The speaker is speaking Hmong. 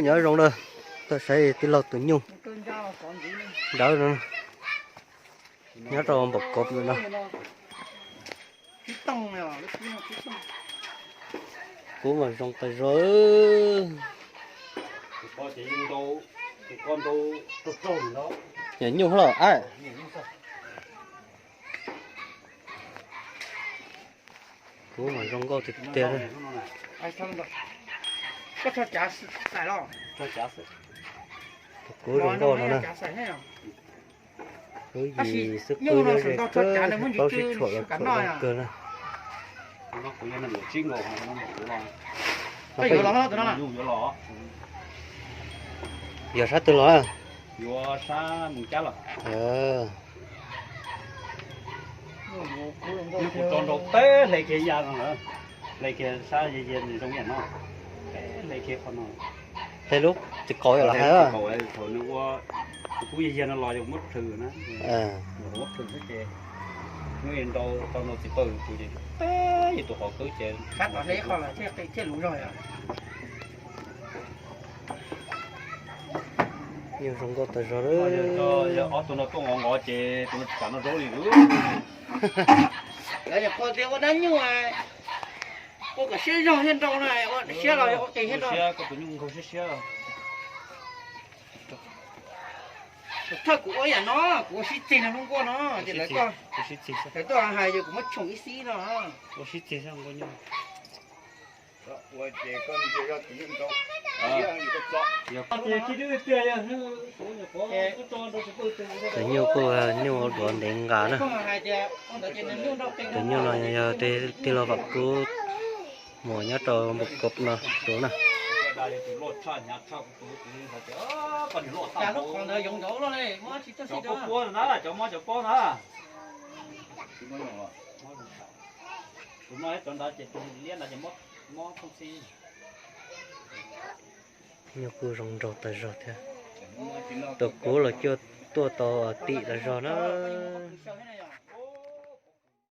Nyob zoo na, tuaj saib tij laug tus nyuj dawb no, nyob rau npaum kov no. Kub mas zoo tas zog. Nyuam nyuj los a. Kub mas zoo nkauj tiag tiag. Kub zoo nkauj no na. Lub yim xwb qwb ze kawg, paub sib tshuam los kawg na. Yog sab twg los? Kuv tso nrau peb hle kiag ya no, hle kiag sab ze ze zoo yam no, peb hle kiag qhov no. Hle lub txiv qaub yam los hais, thaum nws ua, kuv kub yag yag no los yog muab plhws na, muab plhws xwb ces nws nrau tau nrau txiv pawg kuv ces, yus tus qhov kub ces sab tom hle qhov thiaj luv zog yom. Nyuj zoo nkauj tas zog lawm. Ob tug no tuaj ngov ngov ces tus no tsis kam noj zaub li. Lawv nyuam qhuav tias ua dab nyuj, ua kom siab zog thiaj nrau na, ua siab los ua qis thiaj nrau. Koj tus nyuj nkaug siab siab. Thawj kuv ua yam no, kuv ua sib txig no hnub nkuaj no ces lawv, lawv tuaj hais ces kuv muab tshoom ib xib no. Ua sib txig xwb. Tus nyuj kuj nyuj duav ntev nqa na. Tus nyuj no yog tij laug Vam Kub muam nyob rau npus kov no tsuv na. Nyuj kuj zoo nraug tas zog thiab. Tus kub los cuaj tuaj tau tim tas zog na.